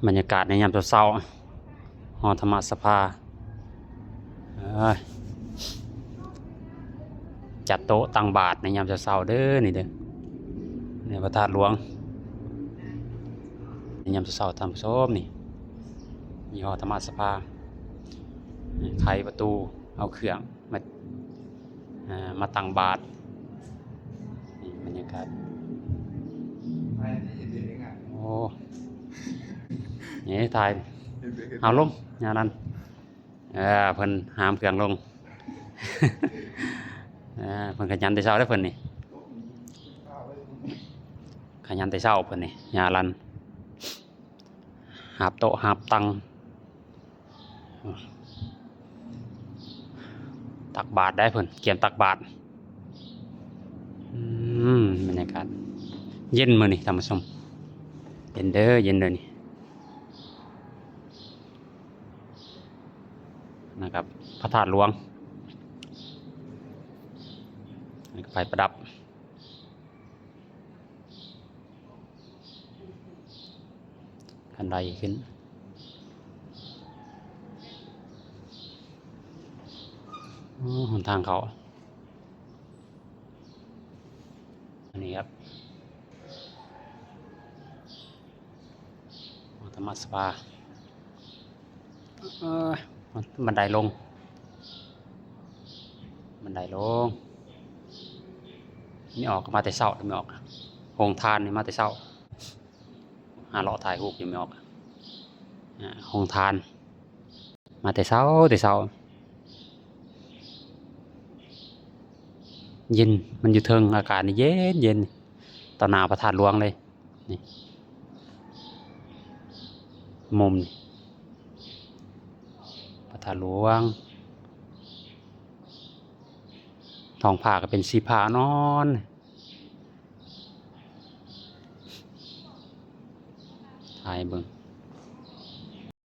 ບັນຍາກາດໃນຍາມເຊົ້າໆ ຫໍທຳມະສະພາ ເອີຍ ຈັດໂຕະຕັ່ງບາດໃນຍາມເຊົ້າໆເດີ ນີ້ເດີ ໃນພະທາດຫຼວງ ໃນຍາມເຊົ້າໆ ທ່ານຜູ້ຊົມ ນີ້ ຢູ່ຫໍທຳມະສະພາ ໄຂປະຕູ ເອົາເຄື່ອງ ມາ ອ່າ ມາຕັ່ງບາດ ນີ້ບັນຍາກາດ ໂອ້ ນີ້ຖ່າຍ ເອົາລົງ ຍານັ້ນ ເອີ ເພິ່ນຫາມເຄື່ອງລົງ ເອີ ເພິ່ນຂະຫຍັນແຕ່ເຊົ້າເດ້ເພິ່ນນີ້ ຂະຫຍັນແຕ່ເຊົ້າເພິ່ນນີ້ ຍາລັນ ຫາບໂຕະຫາບຕັ່ງ ຕັກບາດໄດ້ເພິ່ນ ກຽມຕັກບາດ ອືມ ບັນຍາກາດເຢັນມື້ນີ້ທ່ານຜູ້ຊົມ ເຢັນເດີ ເຢັນເດີນີ້ ນະຄັບ ພະທາດຫຼວງ ອັນນີ້ກໍໄຟປະດັບ ຄັນໄດຂຶ້ນ ໂອ້ ຫົນທາງເຂົ້າ ອັນນີ້ຄັບ ອໍທຳມະສະພາ ເອີຍ ບັນໄດລົງ ບັນໄດລົງ ມີອອກກໍມາແຕ່ເຊົ້າ ມີອອກ ໂຮງທານນີ້ມາແຕ່ເຊົ້າ ຫາເລາະຖ່າຍຮູບຢູ່ ມີອອກ ອາ ໂຮງທານ ມາແຕ່ເຊົ້າ ແຕ່ເຊົ້າ ເຢັນ ມັນຢູ່ເທິງ ອາກາດນີ້ເຢັນໆ ຕໍ່ໜ້າພະທາດຫຼວງເລີຍ ນີ້ ມຸມນີ້ ພະທາດຫຼວງ ທ້ອງຟ້າກໍເປັນສີຟ້າອ່ອນໆ ຖ່າຍເບິ່ງ